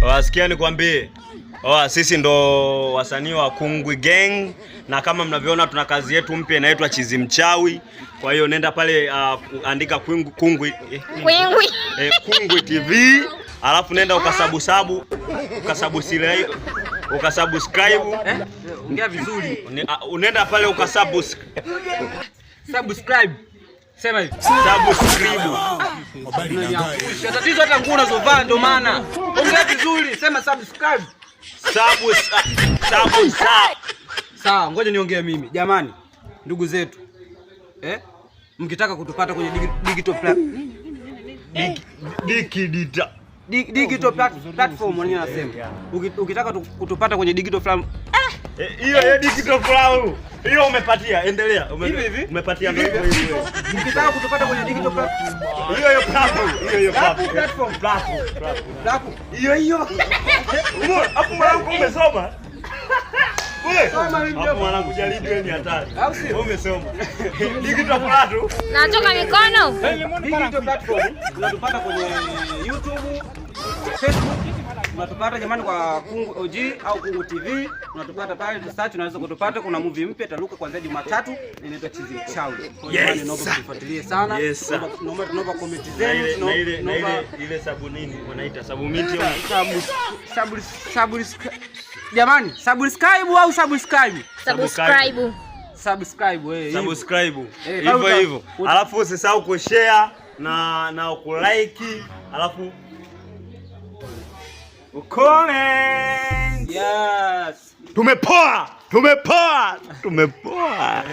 Wasikia nikwambie. Oa, sisi ndo wasanii wa Kungwi Gang na kama mnavyoona tuna kazi yetu mpya inaitwa Chizi Mchawi. Kwa hiyo nenda pale andika Kungwi, Kungwi, Kwingwi. Kungwi TV alafu nenda ukasabusabu ukasabusile ukasubscribe. Eh? Ongea vizuri. Unaenda pale ukasabus Subscribe. Sema hivi. Subscribe. Tatizo hata nguo unazovaa ndo maana. Ongea vizuri, sema subscribe. Sabu sabu sa. Sawa, ngoja niongee mimi. Jamani, ndugu zetu. Eh? Mkitaka kutupata kwenye digital Dikidita. Digital platform wenyewe nasema. Ukitaka kutupata kwenye digital platform Hiyo hiyo digital flow. Hiyo umepatia, endelea. Hivi hivi? Umepatia ndio hivyo hivyo. Mkitaka kutupata kwenye digital platform Hiyo hiyo platform, hiyo hiyo platform. Platform. Platform, platform. Platform. Hiyo hiyo. Umeona? Hapo mwanangu umesoma. Wewe. Soma mimi Hapo mjomba. mwanangu jaribu wewe ni hatari. Au sio? Wewe umesoma. Digital platform. Natoka mikono. Digital platform unatupata kwenye YouTube, Facebook, unatupata jamani kwa Kungu OG au Kungu TV, unatupata pale tu search, unaweza kutupata. Kuna movie mpya itaruka kuanzia Jumatatu inaitwa Chizi Mchawi. Kwa hiyo jamani, naomba tufuatilie sana. Yes, sir. Naomba comment Na zenu, ile na ile na naomba ile ile sabunini wanaita sabumiti au sabu sabu jamani, subscribe au subscribe? Subscribe. Subscribe hivyo. Subscribe. Eh, Hivyo hivyo. Alafu usisahau kushare na kulike, alafu ucomment. Yes. Tumepoa, tumepoa, tumepoa.